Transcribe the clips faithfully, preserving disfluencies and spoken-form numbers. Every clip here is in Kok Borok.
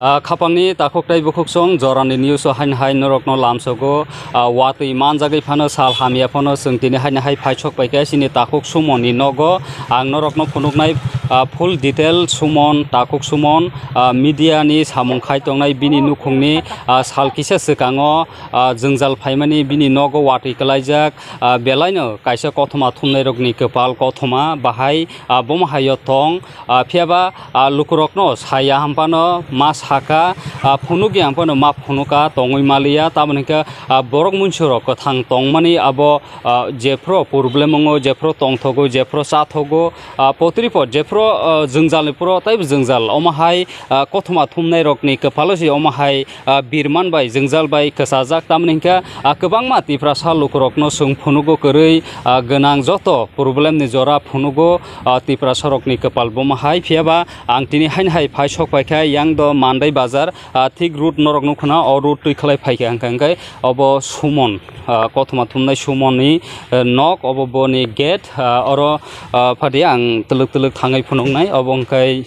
Ah, khapangni takhuk tei bukhuksong jorani news o haino hai norokno lamsogo. Ah, watwi manjagwi phano sal hamya phano chwng tini haino hai phaisok paikha chini takhuk sumoni nogo. Ang norokno phunuknai, ah, full detail sumon, takhuk sumon, ah, media ni samung khai tongnai bini nukhungni, ah, sal kisa swkango, ah, jwngjal phaimani bini nogo watwi kwlaijak, ah, belaino kaisa kothoma thumnairokni kwpal kothoma bahai, ah, bomo haio tong, ah, phiyaba, ah, lukurokno saya hampano ma saka, ah, phunukya hampano ma phunuka tongwi maliya, tamoni hwnkhe, ah, borok munsurok kwthang tongmani abo, ah, jephru problem wngo, jephru tongthogo, jephru chathogo, ah, potripot jephru, ah, jwngjalni phuru teibo jwngjal omo hai, ah, kothoma thumnairokni kwpalo se omo hai, ah, birman bai jwngjal bai kwchajak, tamoni hwnkhe, ah, kwbangma Tiprasa lukurokno chwng phunugo kwrwi, ah, gwnang joto problemni jora phunugo, ah, Tiprasarokni kwpal bomo hai. Phiyaba ang tini haino hai phaisok paikha yang do Mandai bazar, ah, thik road norok nukho na, o road twi khlai phaikha hwnkha hwnkhe obo sumon, ah, kothoma thumnai sumoni, eh, nok, obo boni gate, ah, oro, ah, phadi ang twlwk twlwk thangwi phunuknai, obo hwnkhe,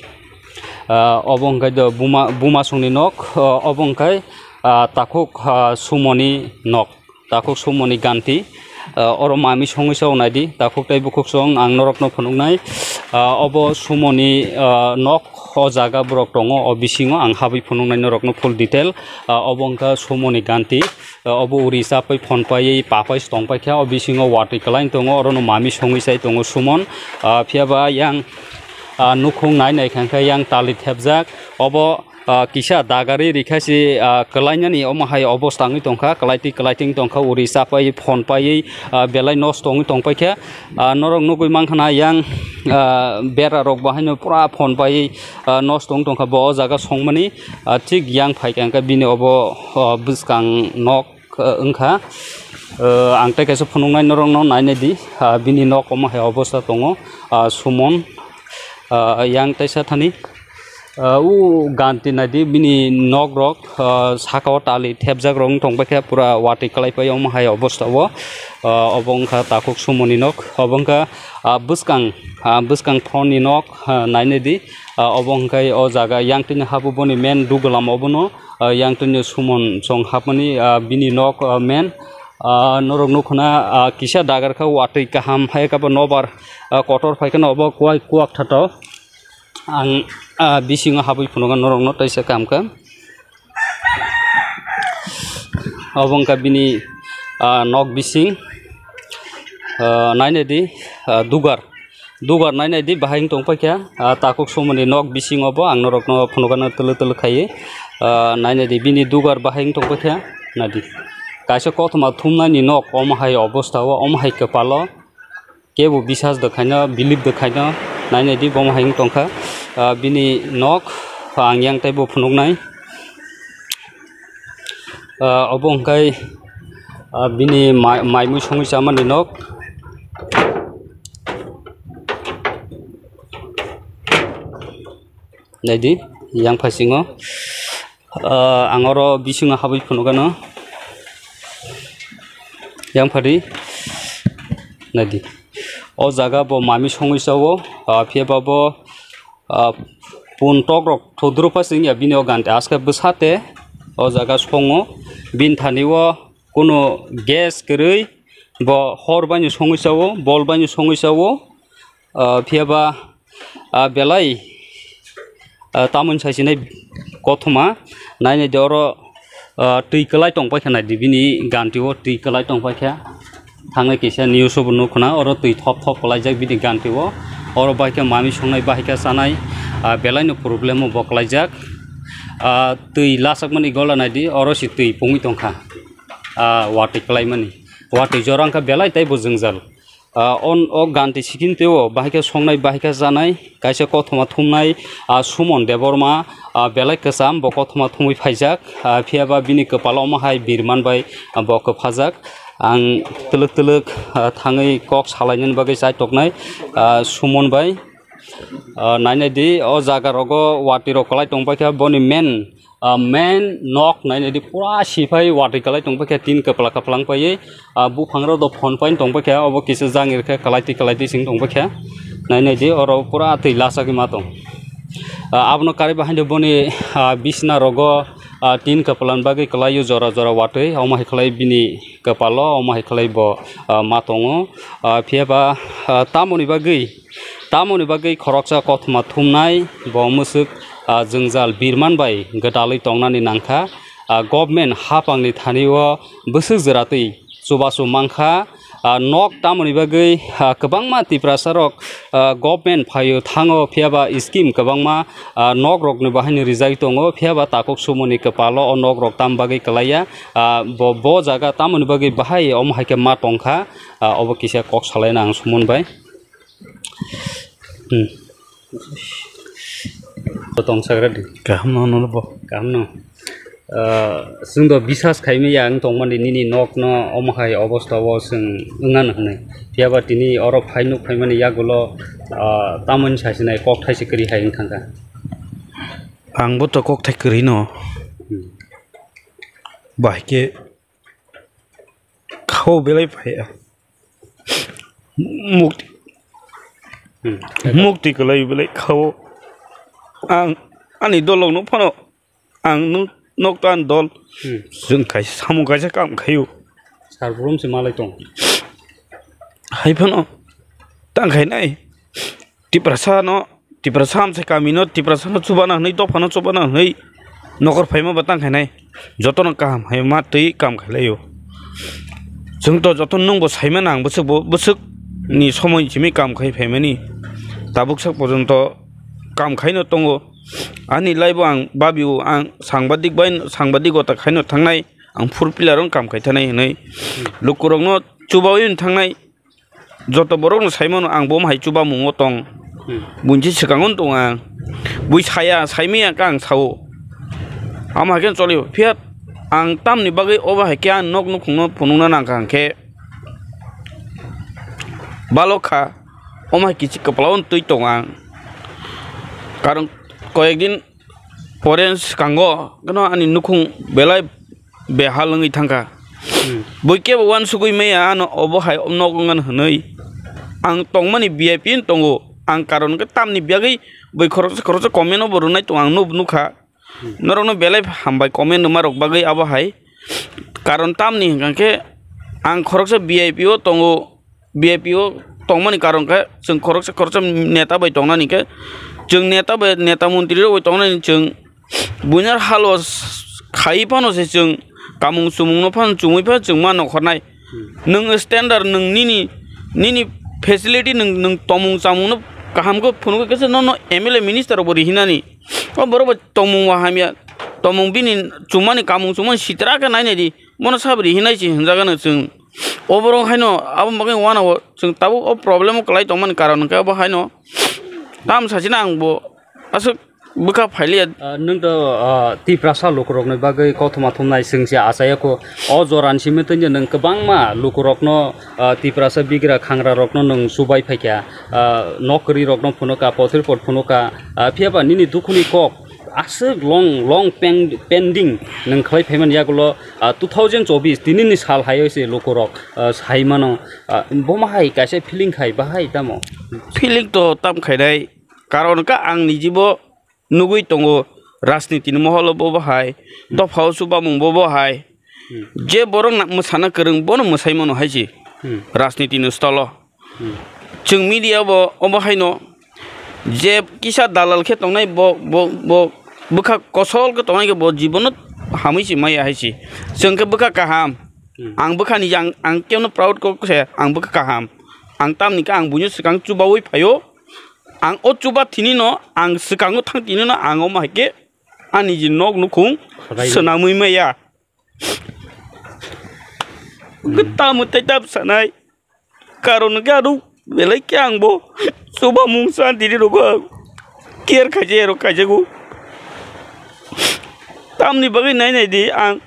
ah, obo hwnkhe do buma, bumasongni nok, ah, obo hwnkhe, ah, takhuk, ah, sumoni nok, takhuk sumoni ganti, ah, oro mami songwi sao naidi, takhuk tei bukhuksong ang norokno phunuknai, ah, obo sumoni, ah, nok, o jaga borok tongo, o bisingo ang habwi phunuknai norokno full detail, ah, obo wngkha sumoni ganti, ah, obo uri chapwi phon paiwi papai se tongpaikha, o bisingo watwi kwlai tongo, orono mami songwi sai tongo sumon, ah, phiyaba yang, ah, nukhung nai nai kha hwnkhe yang tali thepjak, obo, ah, kisa dagari rikha se, ah, kwlainani omo hai obosta wngwi tongkha, kwlaitwi kwlaitwi wngwi tongkha, uri chapwi phon paiwi, ah, belai nosto wngwi tongpaikha, ah, norok nugwi mankha na yang, ah, bera rok bo haino pura phon paiwi, ah, nosto wng tongkha bo o jaga songmani, ah, thik yang phaikha hwnkhe bini obo, ah, bwskang nok, ah, wngkha. Ah, ang tei kaisa phunuknai norokno nainai di, ah, bini nok omo hai obosta tongo, ah, sumon, ah, yang teisa thani, ah, o ganti naidi bini nok rok, ah, saka o tali thepjak rok wng tongpaikha pura watwi kwlai pai omo hai obosta o, ah, obo wngkha takhuk sumoni nok obo wngkha, ah, bwskang, ah, bwskang phone ni nok, ah, nainai di, ah, obo wngkha o jaga yang tini habu boni main dugulam obono, ah, yang tini sumon chong hapmani, ah, bini nok, ah, main, ah, norok nukho na, ah, kisa dagar kha watwi kaham hai kha bo nobar, ah, kotor phaikha no obo kuai kuak thato. Ang, ah, bisingo habwi phunukha norokno teisa kam kha. Obo wngkha bini, ah, nok bising, ah, nainai di, ah, dugar, dugar nainai di bahai wng tongpaikha, ah, takhuk sumoni nok bisingo bo ang norokno phunukha no twlwk twlwk khaiwi, ah, nainai di bini dugar bahai wng tongpaikha naidi kaisa kothoma thumnaini nok omo hai obosta o omo hai kwpalo. Kebo bisas de khaino, bilip de khaino, nainai di bomo hai wng tongkha. Ah, bini nok, ang yang teibo phunuknai. Ah, obo hwnkhe, ah, bini mai, maimui songwi chamani nok. Naidi, yang phaisingo. Ah, ang oro bisingo habwi phunukgano. Yang phadi. Naidi. O jaga bo mami songwi sao. Ah, phiya ba bo, ah, pun tok rok thodro pa sing ya bini o ganti aske bwsate. O jaga songo. Bini thani o kuno gas kwrwi bo hor baino songwi sao, bol baino songwi sao. Ah, phiya ba, ah, belai, ah, tamoni saisinai kothoma nainai de oro, ah, twi kwlai tongpaikha naidi bini ganti o twi kwlai tongpaikha. Thangnai kisa news o bo nukho na oro twi thop thop kwlaijak bini ganti o. Oro bahai khe mami songnai bahai khe chanai, ah, belai no problem o bo kwlaijak. Ah, twi lachakmani gola naidi oro se twi pungwi tongkha. Ah, watwi kwlaimani. Watwi jora wngkha belai teibo jwngjal. Ah, on, o ganti sikin teo, bahai khe songnai, bahai khe chanai, kaisa kothoma thumnai, ah, Sumon Debbarma, ah, belai kwcham, bo kothoma thumwi phaijak, ah, phiya ba bini kwpalo omo hai birman bai, ah, bo kwphajak. Ang twlwk twlwk, ah, thangwi kok salainani bagwi chaitoknai, ah, Sumon bai. Ah, nainai di, o jaga rogo watwi rok kwlai tongpaikha, boni main, ah, main nok nainai di, pura siphai watwi kwlai tongpaikha, tin kwpla kwplang paiwi, ah, buphang rok do phon paino tongpaikha, obo kisa jang rikha kwlai twi kwlai twi sing tongpaikha, nainai di, oro pura twi lachagwi ma tong. Ah, abono karwi bahaino boni, ah, bisna rogo, ah, tin kwplan bagwi kwlaio jora jora watwi, omo hai khlai bini kwpalo, omo hai khlai bo, ah, ma tongo. Ah, phiya ba, ah, tamoni bagwi, tamoni bagwi khoroksa kothoma thumnai bo mwswk, ah, jwngjal birman bai gwdalwi tongnani nangkha. Ah, government hapangni thani o bwswk jwratwi chubachu mankha. Ah, nok tamoni bagwi, ah, kwbangma Tiprasa rok, ah, government phaio thango, phiya ba scheme kwbangma, ah, nok rokni bahaino rijak tongo, phiya ba takhuk sumoni kwpalo o nok rok tam bagwi kwlaiya. Ah, bo, bo jaga tamoni bagwi bahai omo hai khe ma tongkha, ah, obo kisa kok salaina ang sumon bai. Hmm. Bo tong sagra di. Kaham no, no, bo. Kaham no. Ah, chwng do bisas khaimaya wng tongmani nini nok no omo hai obosta o chwng wngna hwnwi. Phiya ba tini oro phai nuk phaimani yagulo, ah, tamoni sasinai kok thaisa kwrwi hai wng thangkha. Ang bo to kok thai kwrwi no. Hmm. Bahai khe khao belai phaiya. Mukti. Hmm. Mukti kwlai belai khao. Ang ani dolok no phano ang nuk, nok tan dol. Hmm. Chwng kaisa samung kaisa kam khaio. Sarbrum se malai tong. Hai phano tang khainai. Tiprasa no Tiprasa hamsai kami no, Tiprasa no chubana hwnwi, dopha no chubana hwnwi nokor phaima bo tang khainai. Jotono kaham hai ma twi kam khailaio. Chwng to joto nwng bo saimano ang bwswk bo, bwswk ni somoi simi kam khai phaimani. Tabuk sak porjonto kam khaino tongo. Ani life o ang babio ang sangbadik bai, sangbadik gota khaino thangnai, ang four pillar o kam khai thanai hwnwi. Lukurokno chubaui thangnai. Joto borok no sai mano ang bo hai chubamungo tong. Hmm. Buinsi swkango tong ang. Bui saya, saimaya khe ang sao. Amo hai khe choli. Phiya ang tamni bagwi obo hai khe ang nok nukhungno phunukna nangkha hwnkhe. Balok kha, omo hai kichik kwpla o twi tong ang. Karon koyek din pore swkango, kheno ani nukhung belai behal wngwi thangkha. Hmm. Bui kebo uansugui maya ano obo hai nok wngmani hwnwi. Ang tongmani V I P wng tongo. Ang karon khe tamni bagwi bui khoroksa khoroksa comment o bo rwnai tong ang nuk nukha. Hmm. Norokno belai hambai comment rwma rok bagwi abo hai. Karon tamni hwnkha khe ang khoroksa V I P o tongo. V I P o tongmani karon khe chwng khoroksa khoroksa neta bai tongnani khe chwng neta bai neta montri rok bai tongnani chwng buinar halo s-, khai phano se chwng kamung chumung no phano chumui phano chwng ma nokhornai. Hmm. Nwng standard nwng nini, nini facility nwng, nwng tomung chamung no kaham khe phunukgwi khe se nono M L A minister rok bo rihinani. O borok bai tomung wa hamya, tomung bini chumani kamung chumani sitra khe nainai di. Bono sabo rihinai se hinjaga no chwng. O borok haino abo bagwi uanao chwng tabuk o problem o kwlai tongmani karon hwnkhe abo haino tam sachina ang bo aswk bwkha phailiya. Ah, nwng to, ah, Tiprasa lukurokni bagwi kothoma thumnai chwng se achaiya kho. O jorani simi twi nwng kwbangma lukurokno, ah, Tiprasa bigra khangrarokno nwng chubai phaikha, ah, nok kwrwirokno phunukha, pothor pot phunukha, ah, phiya ba nini dukhuni kok aswk long, long pen-, pending nwng khlai phaimani yagulo, ah, two thousand chobbish tinini sal hai se lukurok, ah, sai mano, ah, bomo hai kaisa feeling khai bahai tamo? Feeling to tam khainai, karon ka ang nijibo nugui tongo, rajniti ni moholo bo bo hai, dopha o chubamung bo bo hai, Hmm. je borok na mwsana kwrwng bono mwsai mano hai se, Hmm. rajniti ni stolo. Hmm. Chwng media bo obo haino je kisa dalal khe tongnai bo, bo, bo bwkha kosol khe tongnai khe bo jibono hamwi se maya hai se. Chwng khe bwkha kaham. Hmm. Ang bwkhani ang, ang keno proud kok se ang bwkha kaham. Ang tamni khe ang buino swkang chubaui phaio. Ang o chuba thinino ang swkango thang tinino ang omo hai khe ani je nok nukhung Khlai swnamwi maya. Hmm. Tamo tei tab sanai. Karon hwnkhe ano belai khe ang bo chuba mung santi ni rogo care khaijak, erok khaijago. Tamni bagwi nai nai di ang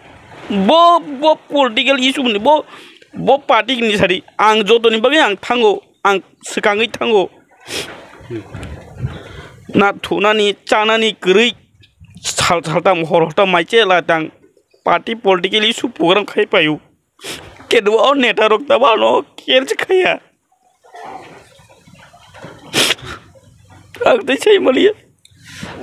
bo, bo political issue ni bo, bo party ni sari ang jotoni bagwi ang thango, ang swkangwi thango. Na thunani, chanani kwrwi sal saltam hor hortam mai che la tang party political issue program khai paio. Kedua o neta rok tabo ano care se khaya. Ang tei sai maliya.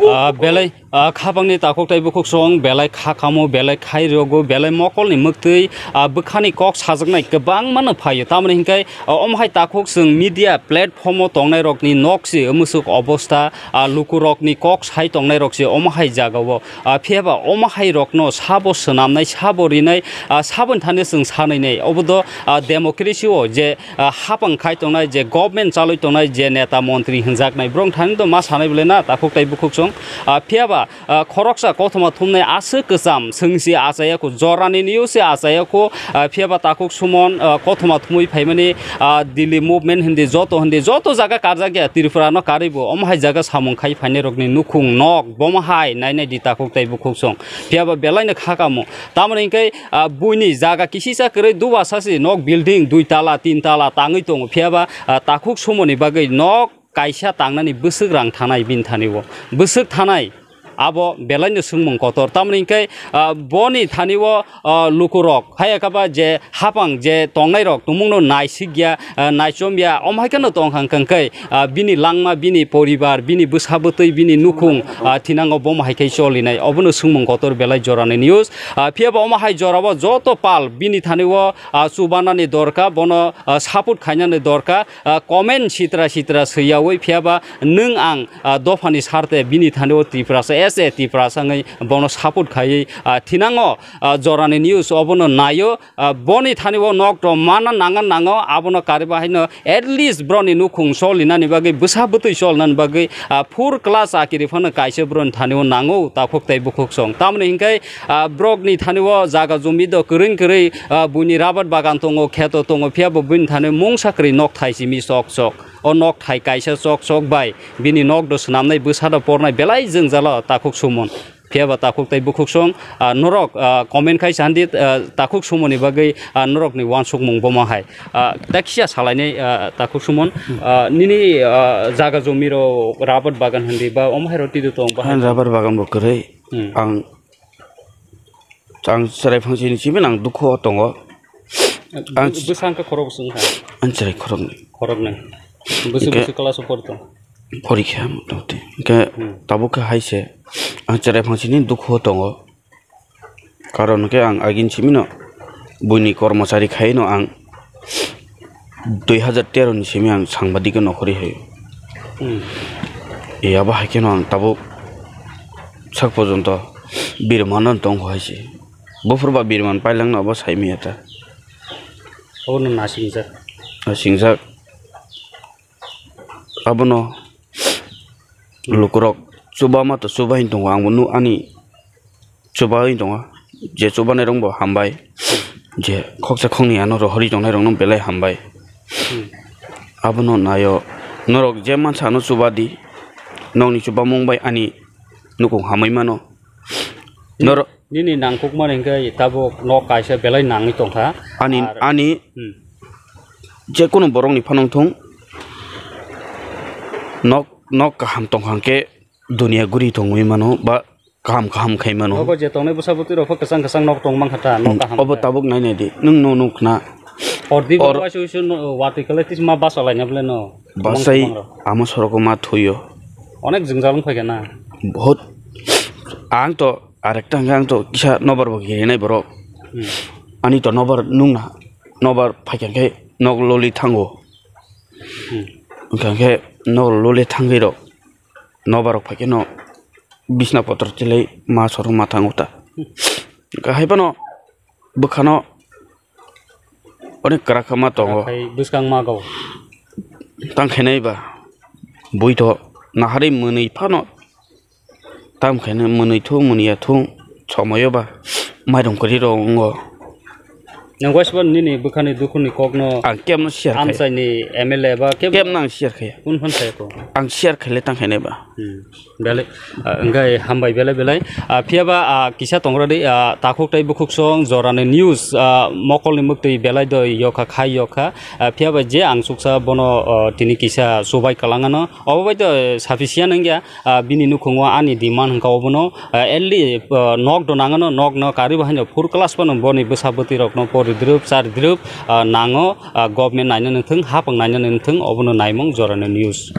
Ah, belai, ah, khapangni takhuk tei bukhuk song, belai kha kamo, belai khai rogo, belai mokolni mwktwi, ah, bwkhani kok sajaknai kwbangma no phaio. Tamoni hinkhe, ah, omo hai takhuk chwng media platform o tongnai rokni nok se mwsuk obostha, ah, lukurokni kok sai tongnai rok se omo hai jaga o. Ah, phiya ba omo hai rokno sabo swnamnai, sabo rinai, ah, saboni thani chwng sanai nai. Obo do, ah, democracy o je, ah, hapang khai tongnai, je government chalwi tongnai, je neta montri hinjaknai, borok thani do ma sanai bwle na, takhuk tei bukhuk song. Ah, phiya ba, ah, khoroksa kothoma thumnai aswk kwcham, chwng se achaya kho, jorani news se achaya kho, ah, phiya ba takhuk sumon, ah, kothoma thumwi phaimani, ah, Delhi movement hindi, joto hindi, joto jaga karjak ya, Tripura no karwi bo, omo hai jaga samung khai phainai rokni nukhung nok, bomo hai nainai di takhuk tei bukhuk song. Phiya ba belai no kha kamo. Tamoni hinkhe, ah, buini jaga kisisa kwrwi duwa sasi nok building dui tala, tin tala tangwi tongo. Phiya ba, ah, takhuk sumoni bagwi nok kaisa tangnani bwswk rang thanai bini thani o. Bwswk thanai abo belai no swngmung kotor. Tamoni hinkhe, ah, boni thani o, ah, lukurok hai khe ba je hapang je tongnai rok tumungno naisikya, ah, naichomya, omo hai kheno tongkha hwnkhe, ah, bini langma, bini poribar, bini bwsa bwtwi, bini nukhung, ah, thinango bomo hai khe cholinai. Obono swngmung kotor belai jorani news. Ah, phiya ba omo hai jorao joto pal bini thani o, ah, chubanani dorkar, bono, ah, support khainani dorkar, ah, comment sitra sitra swiyawi phiya ba nwng ang, ah, dophani sarte bini thani o Tiprasa as a Tiprasa wngwi bono support khaiwi, ah, thinango, ah, jorani news obono naio. Ah, boni thani o nok rok mana nanga nango, abono kariba haino at least boroni nukhung solinani bagwi, bwsa bwtwi solinani bagwi, ah, four class akiri phano kaisa boroni thani o nango, takhuk tei bukhuk song. Tamoni hinkhe, ah, borokni thani o jaga jumi do kwrwng kwrwi, ah, buini rabar bagan tongo, kheto tongo, phiya bo buini thani mungsa kwrwi nok thai simi sok sok. O nok thai kaisa sok sok bai bini nok do swnamnai, bwsa do pornai, belai jwngjalo takhuk sumon. Phiya ba takhuk tei bukhuk song, ah, norok, ah, comment khai sandi, ah, takhuk sumoni bagwi, ah, norokni uansukmung bomo hai. Ah, ta kisa salainai, ah, takhuk sumon, ah, nini, ah, jaga jomiro rabar bagan hindi ba omo hai roti do tong ba hai? Rabar bagan bo kwrwi. Hmm. Ang, ang chwrai phangsi ni simi nang dukhu o tongo. Ang bwsang khe khorok bwswng kha? Ang chwrai khoroknwi. Khoroknwi. Bwswk bwswk class o pori tong? Porikha motamoti. Hingkhe tabuk khe hai se ang chwrai phangsini dukhu o tongo. Karon hwnkhe ang agini simino buini kormochari khaino ang dui hazar tero ni simi ang sangbadik no khori hai. Hmm. E abo hai kheno ang tabuk sak porjonto birmano tongkho hai se. Buphur ba birman pailangno abo saimaya ta. Obono nasingjak. Nasingjak. Abono lukurok chuba ma to chuba hin tongo, ang bo nu ani chuba hin tongo, je chuba nai rok bo hambai, je khoksa khoknwi ano rohorwi tongnai rok no belai hambai. Hmm. Abono nayo norok je mansa ano chuba di, nokni chuba mung bai ani nukung hamwi mano. Norok Nini nangkukmani hwnkhe tabuk nok kaisa belai nangwi tongkha. Ani, Ar ani Hmm. je kunu borokni phano wngthung, nok, nok kaham tongkha hwnkhe dunia guri tongwi mano ba kaham kaham khai mano. Nogo je tongnai bwsa bwtwi rok pho kwchang kwchang nok tong mankha ta, nok kaham Obo khe. Tabuk nai nai di, nwng no nuk khna. Hor di Or- bo waisa waisa no, watwi kwlai tisma basa laina bwle no. Basai Kwbang kwbang rok. Ama sorok ma thuyo. Onek jwngjal wng phaikha na. Bahut. Ang to Arekta hwnkhe ang to kisa nobar bo kirinai borok. Hmm. Ani to nobar nungna, nobar phaikha khe nok loli thango. Hmm. Hwnkha khe nok loli thangwi rok, nobar rok phaikhe no bisna potor tilai ma sorong ma thango ta. Hmm. Hwnkha hai phano bwkhano onek kwrak kha ma tongo. Kwrak khai bwskang ma go. Tang khainai ba bui to naharwi mwnwi phano. Tam khaina mwnwi thu, mwnwi ya thu, somoyo ba mairum kwrwi rok wngo. Nang waisa ba nini bwkhani dukhuni kokno Ang kemno share khai. Amchaini M L A ba keb- Kemno ang share khai. Kun phan khai ko. Ang share khaile tang khainai ba. Hmm. Belai, ah, wngkha hambai belai belai. Ah, phiya ba, ah, kisa tongradi, ah, takhuk tei bukhuk song jorani news, ah, mokolni mwktwi belai do yokha khai yokha. Ah, phiya ba je ang suksa bono, ah, tini kisa subai kwlangano. Obo bai to sufficient wngya. Ah, bini nukhungo ani demand hwnkha obono, ah, at least, ah, nok do nangano, nok no karwi bo haino four class phano boni bwsa bwtwi rokno pori drwp chari drwp, ah, nango, ah, government naina nangthwng, hapang naina nangthwng, obono naimung jorani news.